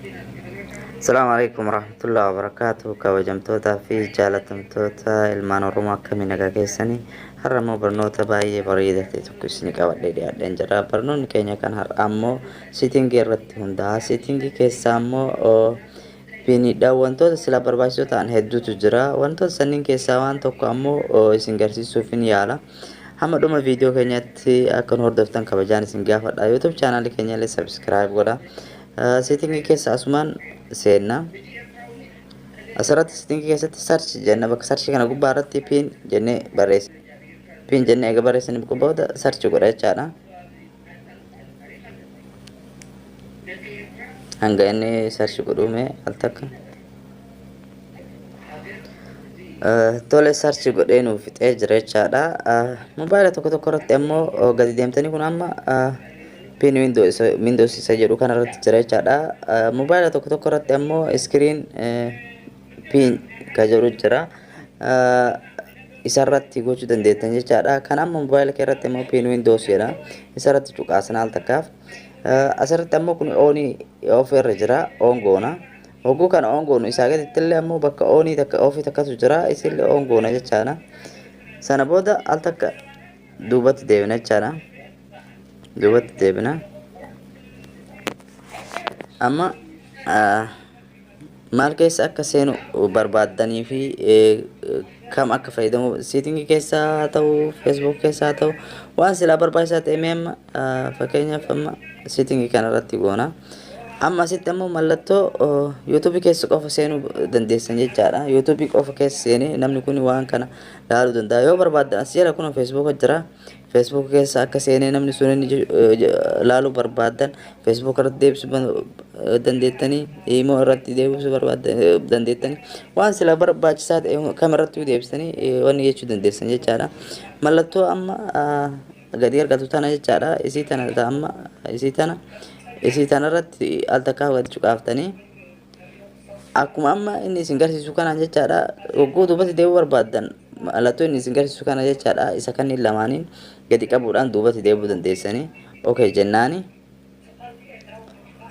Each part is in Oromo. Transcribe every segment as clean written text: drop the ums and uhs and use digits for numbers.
Asalaamu alaikum warahmatullahi wabarakatuh. Kabajamtootaa fi jaalatamtoota ilmaan Oromoo, akkamii nagaa keessanii? Har'a immoo barnoota baay'ee bareedaa ta'e tokko isinii qabadhee dhiyaadheen jira. Barnoonni keenya kan har'a ammoo settingii irratti hundaa'a. Settingii keessaa ammoo PINiidha. Wantoota sila barbaachisoo ta'an hedduutu jira. Wantoota sanniin keessaa waan tokko ammoo isin garsiisuuf hin yaala. Hamma dhuma viidiyoo keenyatti akka nu hordoftan kabajaan isin gaafadha. YouTube channelii keenya illee subscribe godha. Settingii keessa asumaan seenna. Asirratti settingii keessatti search jenna. Bakka search kana gubbaa irratti PIN jennee barreessa. PIN jennee eega barreessanii booda search godha jechaadha. Hanga inni search godhume al takka. Tole, search godhee nuuf fixee jira jechaadha. Mobaayila tokko tokko irratti ammoo gadi deemtanii, kun amma PIN Windows isa jedhu kana irratti jira jechaadha. Mobaayila tokko tokko irratti ammoo screen PIN ka jedhu jira. Isarratti gochuu dandeettan jechaadha. Kan amma mobaayila kee irratti ammoo PIN Windows jedha. Isarratti cuqaasan al takkaaf. Asirratti ammoo kun onii off irra jira, on goona. Hogguu kana on goonu, isaa gaditti illee ammoo bakka onii takka offii takkatu jira, isillee on goona jechaadha. Sana booda al takka duubatti deebina jechaadha. Duubatti deebina. Amma maal keessa akka seenu barbaaddanii fi kam akka fayyadamu, settingii keessa haa ta'u, Facebook keessa haa ta'u, waan silaa barbaachisaa ta'e, mee amma fakkeenyaaf amma settingii kanarratti goona. Amma asitti ammoo mallattoo YouTubeii keessa qofa seenuu dandeessan jechaadha. YouTubeii qofa keessa seenee namni kun waan kana laaluu danda'a. Yoo barbaaddan as jala kun Facebooka jira. Facebook keessa akka seenee namni sun inni laaluu barbaaddan Facebook irratti deebisuu dandeettanii, imo irratti deebisuu dandeettanii, waan sila barbaachisaa ta'e kam irratti deebisanii wanni jechuu dandeessan jechaadha. Mallattoo amma gadi argatu tana jechaadha. Isii tana, amma isii tana irratti al takkaa gadi cuqaaftanii, akkuma amma inni isin garsiisu kanaan jechaadha. Hogguu duubatti deebuu barbaaddan, mallattoo inni isin garsiisu kana jechaadha. Isa kanneen lamaaniin gadi qabuudhaan duubatti deebuu dandeessanii, okay jennaani.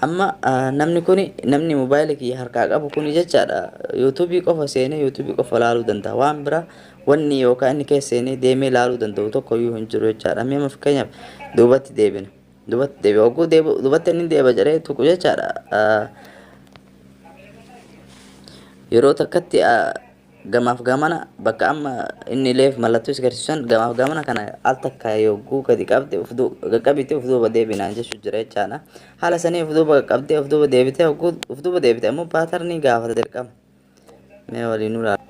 Amma namni kuni, namni mobaayila kiyya harkaa qabu kuni jechaadha, YouTubeii qofa seenee YouTubeii qofa laaluu danda'a. Waan biraa wanni yookaan inni keessa seenee deemee laaluu danda'u tokko iyyuu hin jiru jechaadha. Mee amma fakkeenyaaf duubatti deebina. Duubatti deebi'a. Hogguu deebi'u, duubatti inni deeba jedhee tuqu jechaadha. Yeroo takkatti gamaaf gamana bakka amma inni leef mallattoo isa agarsiisan gamaaf gamana kana al takka yogguu gadi qabde qaqqabite, uf duuba deebinaan jechuu jira jechaadha. Haala sanii uf duuba qaqqabdee uf duuba deebitee, hogguu uf duuba deebite ammoo patternii gaafata dirqama. Mee waliin nu ilaala.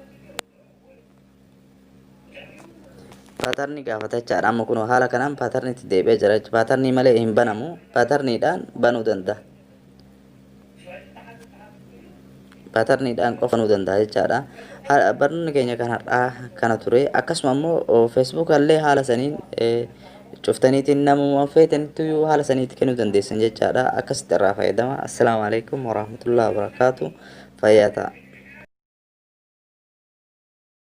Patternii gaafata jechaadha. Amma kun haala kanaan patterniitti deebi'ee jira. Patternii malee hin banamu. Patterniidhaan banuu danda'a. Patterniidhaan qofa banuu danda'a jechaadha. Barnoonni keenya kan har'aa kana ture. Akkasuma immoo Facebook illee haala saniin cuftaniitiin namuma feetanitti haala saniitti kennuu dandeessan jechaadha. Akkasitti irraa fayyadama. Assalaamu alaikum warahmatullahi wabarakaatu. Fayyaa ta'a.